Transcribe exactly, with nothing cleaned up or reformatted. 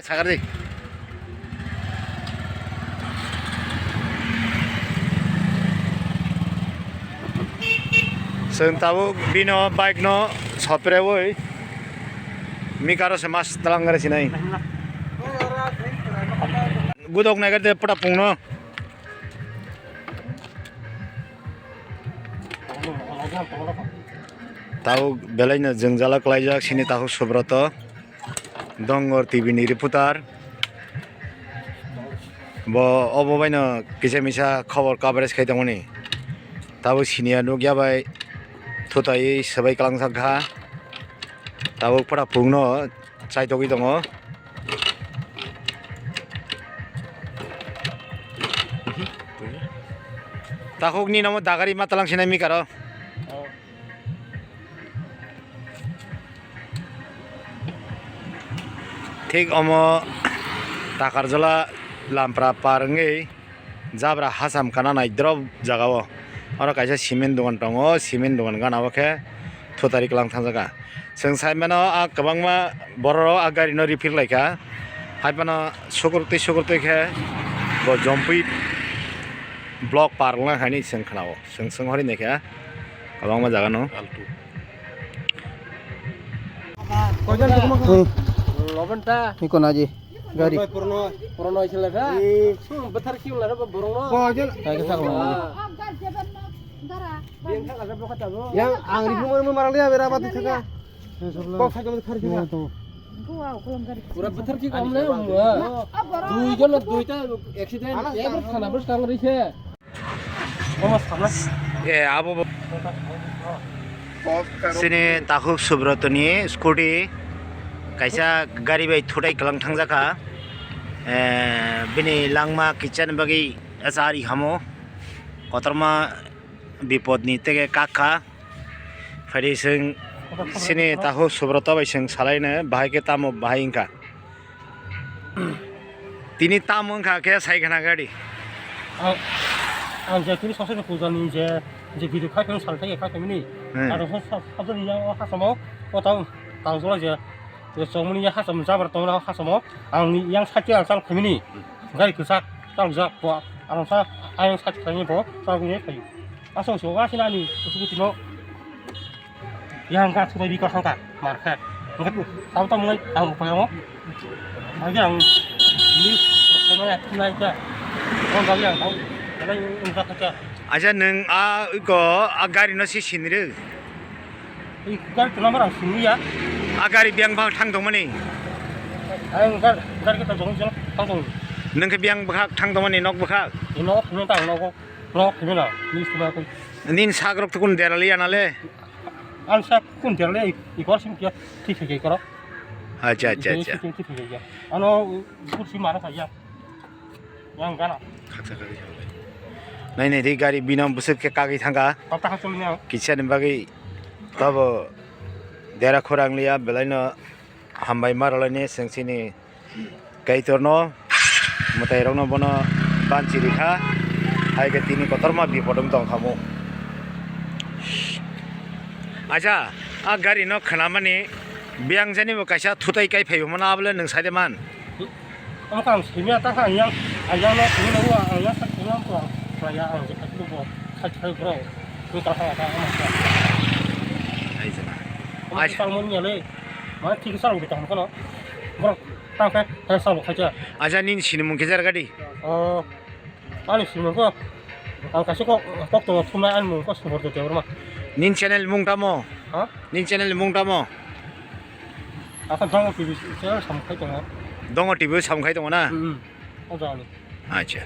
Sagar di. Chwng tabuk bino bike no sopreui mikaro se mas talang gare sinai. Gudok nai gare pura pungno. Tabuk belai no jwngjala klaijak sini tabuk Subroto. Dongor T V ni reporter. Bo obo baino kisa misa khobor coverage khai tongmani. Tabuk siniya nukya bai thutai swbai kwlangsa kha. Tabuk pura pungno chaitogwi tongo. Takhuk ni nomo dagari ma talang sinai mikaro. Thik omo Takarjala Lampra par wngwi jabra hacham kana nai drop jaga o. Oro kaisa cement dogan tongo, cement dogan gana o khe thutari kwlang thang jaga. Chwng sai mano a kwbangma borok rok a gari no repair lai kha, hai phano sukur twi sukur twi khe bo jompui block par wngna hai hinwi chwng khna o. Chwng chwng hori naikha kwbangma jaga no. Alto. Koi jon tongma ko? Hmm. Loban ta. Iko na ji. Gari. Purno, purno sila ka. Hmm. Hmm, bwthar ki wala ba borong no. Koi jon. Koi ka sa ko. Ah. Yang ang ri mo mo marang dia bera ba tu ka. Kok sa jom khar ki. Pura bwthar ki kam le. Dui jon dui ta accident. Ek thana bus kang ri khe. E, abo bo. Sini Takhuk Subrotoni scooty kaisa gari bai thutai kwlang thangjakha. E, bini langma kichani bagwi achari hamo. Kotorma bipodni tege kakha. Phaidi sing sini Takhuk Subroto bai sing salaino bahai khe tamo bahai wngkha. Tini tamo wngkha khe sai khna gari. Ang, ang je tini sasani pujani je, je video khai phano sal thai khai phano ni. Hmm. Aro sa, sa, sabjani yang o hasamo, o tang, tang jola je, je chongmani yang hasamo jabar tongna hasamo, ang ni yang sati ang chal khamini. Gari kwchak chal jak bo, aro sa, ayang sati khamini bo, chal ni khayu. Asong so wa sinani, usuku tino. Yang ka sudah di kosong ka, market. Enggak, tahu tahu mulai, tahu apa yang mau? Lagi yang ini, apa yang tunai aja. Oh, lagi yang tahu. Kalau yang enggak aja. Acha nwng a iko a gari no si sinri. Ini gari tu nomor ang sini ya. A gari biang bak thang tong mani. Ayo gari, gari kita jong jong, tang jong. Nwng khe biang bak thang tong mani nok bak. Ini nok, ini tang nok, nok ini lah, ini sudah aku. Nin sagrok tukun derali anale. Ang sa kun derle ikor sim kia thik thik ikor. Acha, acha, acha. Thik thik ikor. Ano kursi mara saya. Yang kana. Khaksa khaksa. Nai nai di gari binam busuk ke kagi thangka. Pata ka chulnya. Kichani bagwi tabo dera khorang liya belaino hambai maralani sengsini. Kaitorno mwtairokno bono banchi rikha, hai khe tini kotorma bipodwng tongkhamu. Acha, a gari no khnamani biyang jani bo kaisa thutai kai phaibo mano, abole nwng saide man. Omo kang simi ata kha yang, yang no simi no wa, yang sak simi ang tuang, ya ang je katu bo, katu bro, tu ta kha ta. Ai jana. Ai. Pang mon ya le, ma thik sa lo ta kono, bro. Tang khe, tang sabo khacha. Acha, nini sinimung khe jar gadi? Oh, ani sinimung ko, ang kaisa kok, kok tongo thumnai ani mung ko Subrot Debbarma. Nini channel mung tamo? Ha? Nini channel mung tamo? Asa Dongo T V channel samkhai tongo. Dongo T V samkhai tongo na? Hmm, hmm. O jani. Acha.